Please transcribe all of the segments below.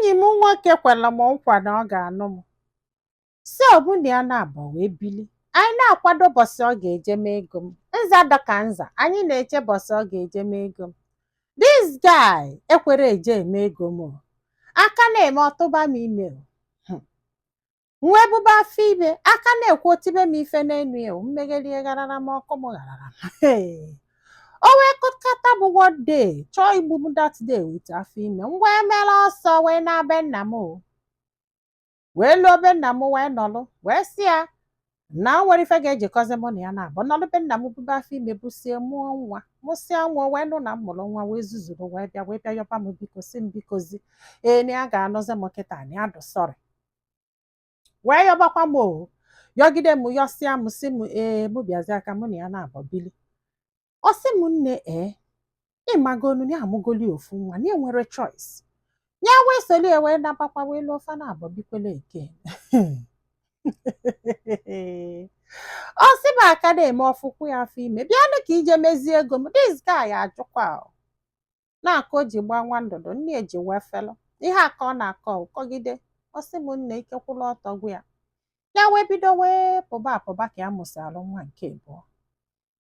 Enyi m nwoke kwere m nkwa na ọ ga-anụ m, si ọ bụ na ya na-abọ wee bili. Anyị na-akwado bọsị ọ ga-eje mee ego m nza dọka nza. Anyị na-eche bọsị ọ ga-eje mee ego m. This guy ekwere eje eme ego m o. Aka na-eme ọtụba m ime o. Wee bube afọ ime, aka na-ekwu otibe m ife n'enu ya o. Mmegherie gharara m, ọkụ m gharara m. Hey! O wee kụkata bụ one day chọọ igbu m that day with afọ ime m. Wee mere ọsọ wee na be nna m o, wee luo be nna m, wee nọlụ, wee sị ya na o nwere ife ga-ejikọzi mụ na ya na-abụ. Nọlụ be nna m, bube afọ ime, busie, mụọ nwa, mụsịa nwa, wee nụ na m mụrụ nwa, wee zuzuru wee bịa yọba m biko, si m bikozi, ee, na ya ga-anụzi m kịta, na ya dụ sorry. Wee yọbakwa m o, yọgide m, yọsịa m, si m ee, mụ bịazie aka mụ na ya na-abọ bili. Ọ sị m, nne, ee, ịmagonu na ya amụgoli ofu nwa, na enwere choice ya, wee soli ya wee nabakwa, wee lụọ fa na abọ bikwele eke. Ọ sị m, aka na-eme ọfụkwụ ya afọ ime, bịanụ ka ije mezie ego m. This guy ajụkwa o. Na-akọ o ji gbaa nwa ndụdụ nne eji wee felụ ihe a ka ọ na-akọ kọgide. Ọ sị m, nne, ike kwụrụ ọtọ gwụ ya. Ya wee bido wee pụba apụba ka ya mụsịalụ nwa nke abụọ,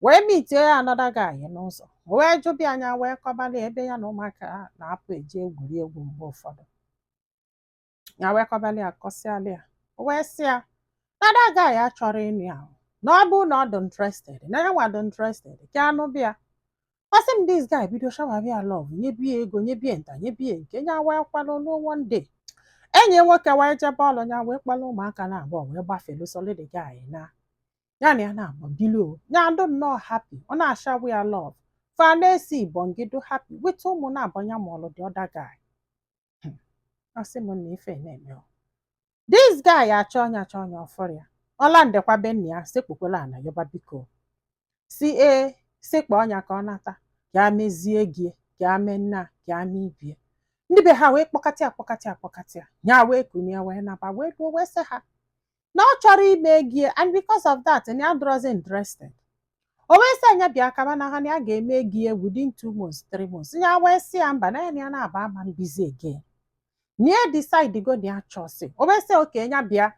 wee meetie ya another guy n'ụzọ, wee jụbịa anya, wee kọbalị ebe ya na ụmụaka na-apụ eje egwuregwu mgbe ụfọdụ. Ya wee kọbalị ya, kọsịalị ya, o wee sị ya na that guy achọrọ ịnụ ya, na ọ bụ na ọ dị interested, na ya nwa dị interested ka anụ bịa. Ọ sị m, this guy bido shower bịa love, nyebie ego, nyebie nta, nyebie nke ya, wee kwalụ ruo one day enyi ya nwoke wee jebe ọlụ, ya wee kpọrọ ụmụaka na abụọ wee gbafelu solid guy na ya na ya na-abọ bilo. Ya ndụ nnọọ happy, ọ na-ashower ya love, fa na-esi ibongido happy with ụmụ na-abọ ya mụọlụ the other guy. Ọ sị m na ife na-eme o. This guy achọ ọnya, achọ ọnya, ọfụrụ ya, ọla ndekwa be nna ya, sekpukwela ana yọba biko, si ee, si kpọọ ọnya ka ọ nata ka ya mezie gie, ka ya mee nna, ka ya mee ibie. Ndị be ha wee kpọkatịa, kpọkatịa, kpọkatịa ya, wee kunie, wee naba, wee luo, wee sị ha na ọ chọrọ ime gie, and because of that na ya dịrọzi interested. O wee sị anya bịa kaba na ha na ya ga-eme gie within 2 months, 3 months. Ya wee sị ya mba, na ya na ya na-aba ama mbizi again, na ya decide go na ya chọsị. O wee sị oke ya bịa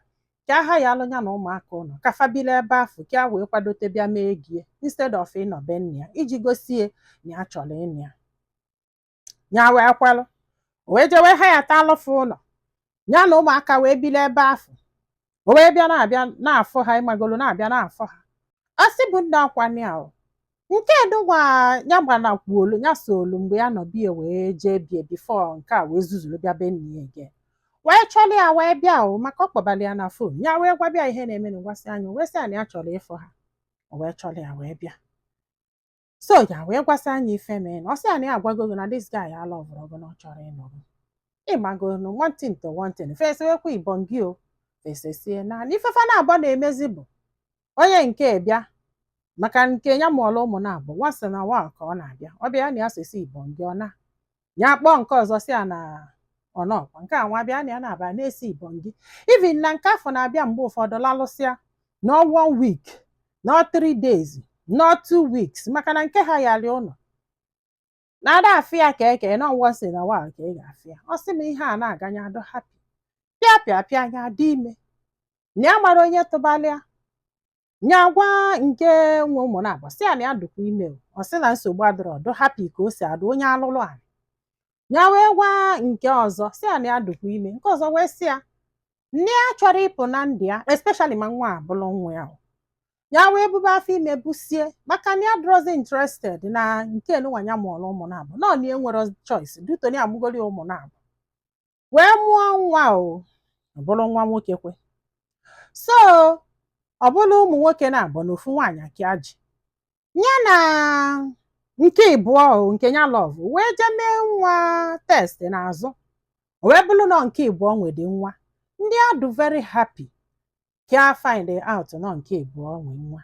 ka aha ya alụ ya na ụmụaka ụlọ ka fabila ebe afọ, ka ya wee kwadote bịa mee gie instead of ịnọ be nna ya iji gosie na ya chọrọ ịnụ ya. Ya wee kwelụ, o wee jewe ha ya ta alụfụ ụlọ ya na ụmụaka wee bili ebe afọ. O wee bịa na-abịa na-afọ ha, ịmagolo na-abịa na-afọ ha. Ọ sị bụ nne, ọkwani ahụ nke dụgwa ya gbanakwuolu ya soolu mgbe ya nọ bie, wee jee bie before nke a, wee zuzuru bịa be nna ya again, wee chọrọ ya wee bịa o, maka ọ kpọbara ya na phone. Ya wee gwabịa ihe na-eme na gwasị anya, wee sị ya na ya chọrọ ịfụ ha. O wee chọrọ ya wee bịa, so ya wee gwasị anya ife mee na ọ sị ya na ya agwago gị na this guy ya loveụrụ gị, na ọ chọrọ ịnụ gị. Ịmagonu one thing to one thing fesiwekwa ibongi o fesesie na ifefe na-abọ na-emezi bụ onye nke bịa maka nke ya mụọrọ ụmụ na-abụ nwa sị na nwa ka ọ na-abịa, ọ bịa na ya sesi ibongi, ọ na ya kpọọ nke ọzọ, si ya na ọnọkwa nke a nwa bịa na ya na-aba na-esi ibongi. Even na nke afọ na-abịa mgbe ụfọdụ lalụsịa nọ one week, nọ 3 days, nọ 2 weeks, maka na nke ha yali ụlọ na-ada afịa ka eke na ọnwa si na wa ka ị ga-afịa. Ọ sị m, ihe a na-aganye adọ happy, pịa pịa pịa, anya dị ime na ya mara onye tụbalịa nya gwa nke nwe ụmụ na-abụ, sị ya na ya dụkwa ime o. Ọ sị na nsogbu adịrọ, ọdụ happy ka o si adụ onye alụlụ ala. Ya wee gwa nke ọzọ, sị ya na ya dụkwa ime. Nke ọzọ wee sị ya nne ya chọrọ ịpụ na ndụ ya, especially ma nwa a bụrụ nwa ya o. Ya wee bube afọ ime busie maka na ya dịrọzi interested na nke nwa ya mụọrọ ụmụ na-abụ nọ na enwero choice duto na amụgori ụmụ na-abụ, wee mụọ nwa o. Ọ bụrụ nwa nwoke kwe, so ọ bụrụ ụmụ nwoke na-abụ na ofu nwaanyị ka ji ya na nke ịbụọ o, nke ya love, wee jee mee nwa test n'azụ, o wee bụrụ na nke ịbụọ nwede nwa. Ndị adụ very happy ka find out nọ nke ịbụọ nwe nwa.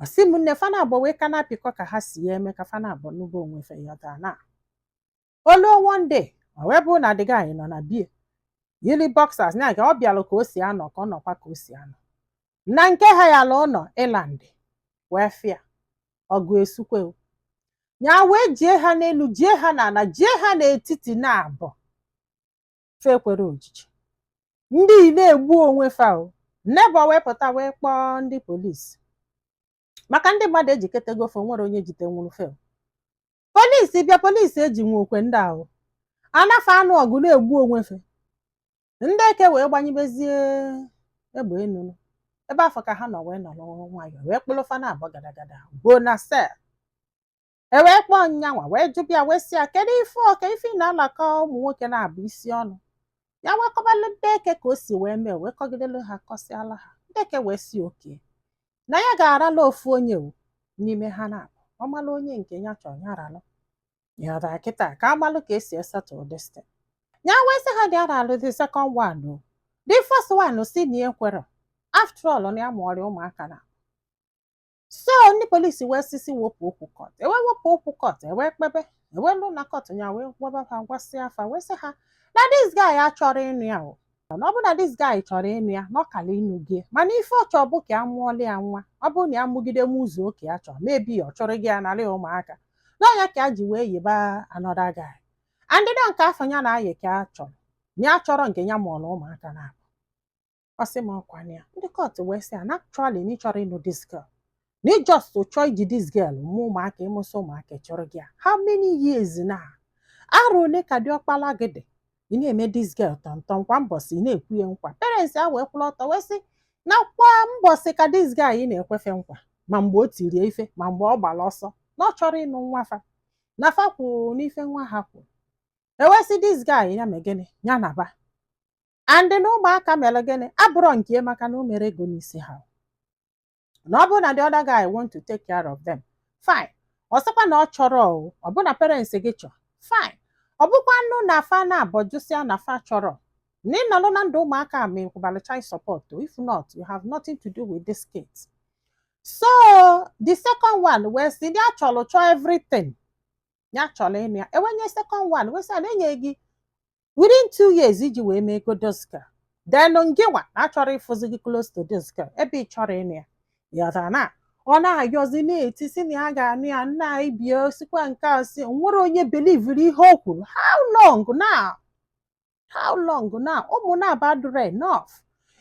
Ọ sị m, nne, fana abụọ wee ka na-apịkọ ka ha si ya eme ka fana abụọ n'ugbo onwe fe yọta na oluo. One day, o wee bụrụ na the guy nọ na bie yiri boxers na ka ọ bịalụ ka o si anọ, ka ọ nọkwa ka o si anọ na nke ha ya ala ụlọ ịland, wee fịa ọgụ esukwe o. Ya wee jie ha n'elu, jie ha n'ala, jie ha n'etiti na abụọ. Fe ekwere ojiji ndị na-egbu onwe fa o. Neighbour wee pụta wee kpọọ ndị polisi, maka ndị mmadụ ejikọtago fe, nwere onye jite nwuru fe. Polisi bịa, polisi eji nwe okwe ndị ahụ anafe anụ ọgụ na-egbu onwe fe. Ndị eke wee gbanyebezie egbe enu ebe afọ ka ha nọ wee nọrọ nwayọọ, wee kpụrụ fa na abụọ gadagada gbuo na cell. E wee kpọọ nyanwa, wee jụbịa, wee sị ya, kedu ife ọka ife ị na-alakọ ụmụ nwoke na-abụ isi ọnụ ya? Wee kọbalụ ndị eke ka o si wee mee, wee kọgidelu ha, kọsịala ha. Ndị eke wee si oke na ya ga-arala ofu onye o n'ime ha na-abụ. Ọ malụ onye nke ya chọrọ ya ralụ ya ọra kịta, ka amalụ ka esi esettle this thing. Ya wee sị ha dị aralụ the second one o. The first one si na ya ekwero, after all na ya mụọrọ ụmụaka na. So ndị polisi wee sisi wepụ okwu court, ewee wepụ okwu court, ewee kpebe, ewee lụ na court. Ya wee gwaba ha, gwasị afa, wee sị ha na this guy achọrọ ịnụ ya o, na ọ bụ na this guy chọrọ ịnụ ya na ọ kala ịnụ gị, mana ife ọ chọrọ bụ ka a mụọla ya nwa. Ọ bụrụ na ya mụgide m ụzọ oke ya chọrọ, maybe ọ chọrọ gị ya narị ụmụaka n'ọnya ka a ji wee yiba another guy, and na nke afọ ya na-ayị ka a chọrọ ya, chọrọ nke ya mụọrọ ụmụaka na abụ. Ọ sị m ọkwa ya, ndị court wee sị ya na actually na ị chọrọ ịnụ this girl, na ị just chọọ iji this girl mụọ ụmụaka, ịmụsị ụmụaka chọrọ gị ya. How many years na arọ ole ka diọkpala gị dị ị na-eme this girl tọmtọm kwa mbọsị, ị na-ekwu ya nkwa? Parents ya wee kwụrụ ọtọ wee sị na kwa mbọsị ka this guy ị na-ekwefe nkwa, ma mgbe o tiri ife, ma mgbe ọ gbara ọsọ, na ọ chọrọ ịnụ nwa fa, na fa kwuru n'ife nwa ha kwuru. Ewesị this guy ya mee gịnị? Ya naba. And na ụmụaka mere gịnị abụrọ nke, maka na o mere ego n'isi ha, na ọ bụrụ na the other guy want to take care of them, fine. Ọ sịkwa na ọ chọrọ o, ọ bụ na parents gị chọrọ, fine. Ọ bụkwa nnu na fa na abọjụsịa na fa chọrọ na ịnọrọ na ndụ ụmụaka ma ịkwụbalụ child support o. If not, you have nothing to do with this case. So the second one wee sị ya chọrọ, chọọ everything, ya chọrọ ịnụ ya. Enwenye second one wee sị na enye gị within 2 years iji wee mee ego this girl, then ngịnwa na achọrọ ịfụzi gị close to this girl ebe ị chọrọ ịnụ ya. Yọtara na ọ na-ayọzi na-eti si na ya ga-anụ ya. Nna anyị bie sikwa nke a si nwere onye believeru ihe o kwuru. How long now? How long now? Ụmụ na-aba adịrọ enough,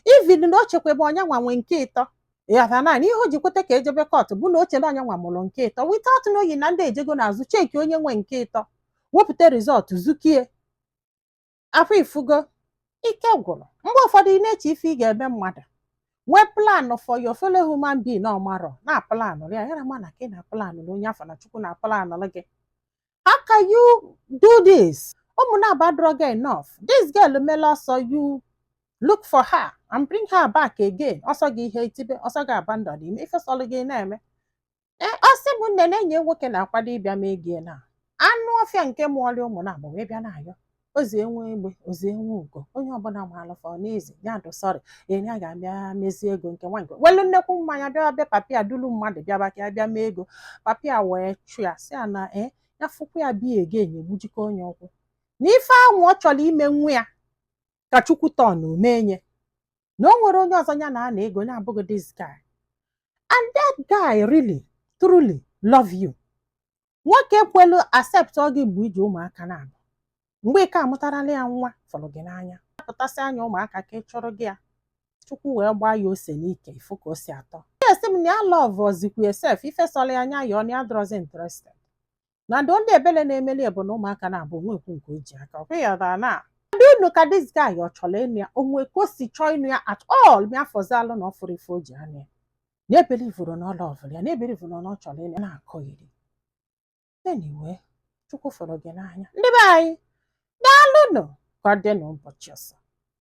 even na o chekwebe ọnya nwa nwe nke ịtọ. Yọtara na ihe o ji kweta ka ejebe court bụ na o chere ọnya nwa mụrụ nke ịtọ, without knowing na ndị ejego n'azụ cheki onye nwe nke ịtọ, wepụta result zukie afọ. Ifugo ike gwụrụ. Mgbe ụfọdụ ị na-eche ife ị ga-eme mmadụ, nwee plan for your fellow human being na ọmarọ na plan ya yara ma na ka ị na plan na onye afọ na Chukwu na plan gị. How can you do this? Ụmụ na-aba drug enough. This girl mele ọsọ, you look for her and bring her back again. Ọsọ gị ihe itibe, ọsọ gị abandon ime ife sọlụ gị na-eme. Ee, ọ sị m nne na enyi nwoke na-akwado ịbịa mee gị na anụ ọfịa nke mụọrọ ụmụ na agba wee bịa na-ayọ ozi enwe egbe, ozi enwe ugo, onye ọbụla ma alụfọ n'ezi ya dụ sọrị enye ya ga-abịa mezie ego nke nwa nke welu nnekwu mmanya bịa bịa papia dulu mmadụ bịaba ka ya bịa mee ego. Papia wee chụ ya, sị ya na ee, ya fụkwa ya bịa egen egbujikọ onye ụkwụ na ife anwụ ọ chọrọ ime nwa ya ka Chukwu tọn mee nye na o nwere onye ọzọ ya na ana ego na-abụghị this guy, and that guy really truly love you. Nwoke kwelu accept ọ gị mgbe iji ụmụaka na-abụ, mgbe ị ka amụtarala ya nwa fọrọ gị n'anya, pụtasị anya ụmụaka ka ị chọrọ gị ya. Chukwu wee gbaa ya ose n'ike, ifu ka o si atọ ya. Esi m na ya love ozikwu esef ife sọrọ ya anya ya ọ na ya dọrọzi interested na ndo ndị ebele na-emeli bụ na ụmụaka na-abụ nwekwu nke o ji aka ọkwa ya dara na ndị unu ka this guy ọ chọrọ ịnụ ya, onwe ka o si chọọ ịnụ ya at all. Ma afọzalụ na ọ fụrụ ife o ji anụ ya na ebelieveru na ọ loverụ ya, na ebelieveru na ọ chọrọ ịnụ ya na-akọ iri. Anyway, Chukwu fụrụ gị n'anya. Ndị be anyị, daalụnụ. Ka ọ dị n'ụbọchị ọzọ.